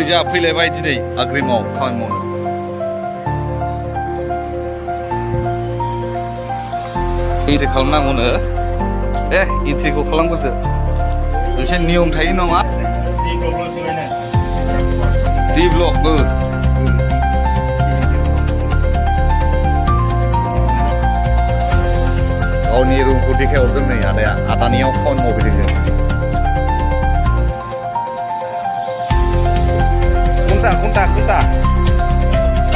जा फैलायबाय दिनै आग्रिमाव खामानि मावनो एन्ट्रि खालामनांगौनो एन्ट्रिखौ खालामग्रोदो मोनसे नियम थायो नङा D block गावनि रुमखौ देखायहरदों नै आदाया आदानियाव खामानि मावफैदों जों खुन्था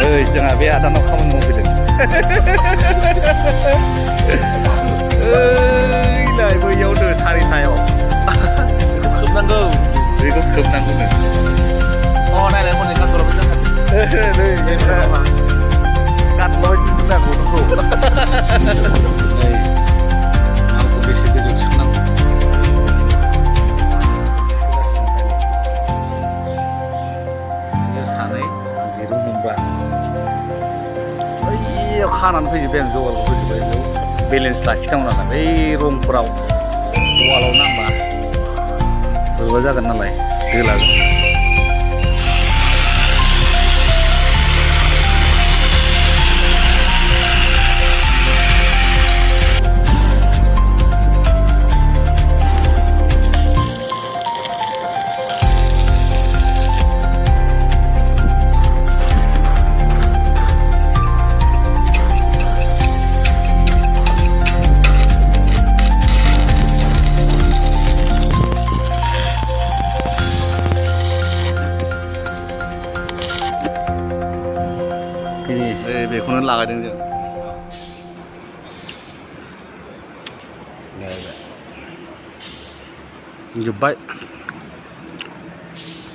ओइ जोंहा बे आदानाव खामानि मावफैदों ओइलाय बैयावनो सारिथायाव बेखौ खोबनांगौनो नायलाय हनै गानदराबो जाखादों नै गानलय दोननांगौ नोंखौ नै मालखौ बेसे गोजौ थिखांनांगौ सानै दिरुं हमग्रा बैयाव खानानै फैजोब्बाय आं जगारखौ फैजोब्बाय बेयाव बेलेन्स लाखिनांगौ नालाय बै रंफोराव वालाव नांबा बोरैबा जागोन नालाय दोलागोन बेखौनो लागायदों जों जोब्बाय